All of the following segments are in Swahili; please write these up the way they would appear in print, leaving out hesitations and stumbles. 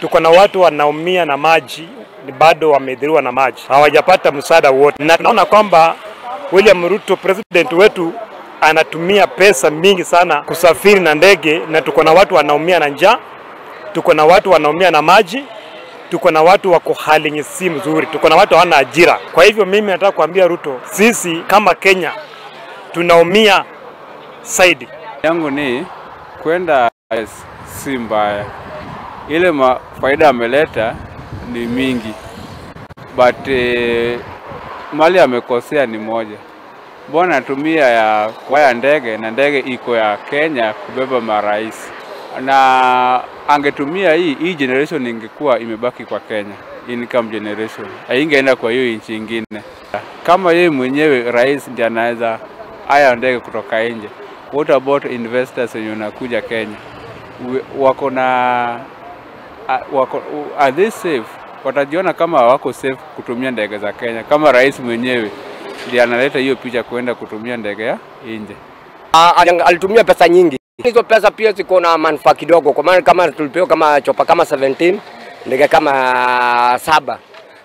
Tuko na watu wanaumia na maji, bado wamedhiriwa na maji, hawajapata msaada wote. Na tunaona kwamba William Ruto president wetu anatumia pesa mingi sana kusafiri na ndege, na tuko na watu wanaumia na njaa, tuko na watu wanaumia na maji, tuko na watu wako hali si mzuri, tuko na watu hawana ajira. Kwa hivyo mimi nataka kuambia Ruto, sisi kama Kenya tunaumia zaidi. Yangu ni kwenda si mbaya, ile faida ameleta ni mingi, but mali amekosea ni moja. Mbona tumia ya kwa ndege, na ndege iko ya Kenya kubeba marais, na angetumia hii generation ingekuwa imebaki kwa Kenya, income generation haingeenda kwa hiyo nchi nyingine. Kama yeye mwenyewe rais ndiye anaweza haya ndege kutoka nje, what about investors wenye wanakuja Kenya? Wako na wako, are they safe? Watajiona kama wako safe kutumia ndege za Kenya kama rais mwenyewe ndiye analeta hiyo picha kwenda kutumia ndege ya nje? Alitumia pesa nyingi. Hizo pesa pia ziko na manufaa kidogo, kwa maana kama tulipewa kama chopa kama 17, ndege kama 7.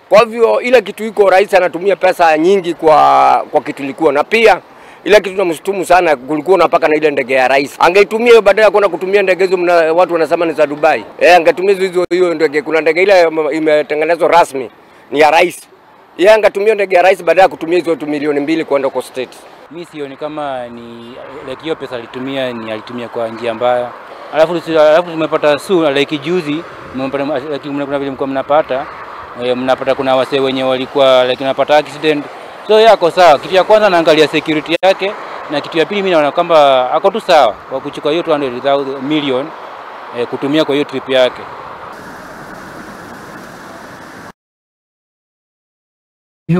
Kwa hivyo ile kitu iko, rais anatumia pesa nyingi kwa kitu ilikuwa. Na pia ile kitu tunamshutumu sana, kulikuwa na paka na ile ndege ya rais. Angeitumia hiyo badala ya kwenda kutumia ndege hizo watu wanasema ni za Dubai. Angetumia hizo hiyo ndege. Kuna ndege ile imetengenezwa rasmi ni ya rais. Yeye angetumia ndege ya rais badala ya kutumia hizo 2 milioni kwenda kwa state. Mimi sioni kama ni like hiyo pesa alitumia ni alitumia kwa njia mbaya. Alafu tumepata like juzi like kuna vile mko mnapata kuna wase wenye walikuwa like unapata accident. So yeye ako sawa. Kitu ya kwanza naangalia security yake, na kitu ya pili mimi naona kwamba ako tu sawa kwa kuchukua hiyo 200 million kutumia kwa hiyo trip yake.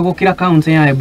Gukira kaunti ya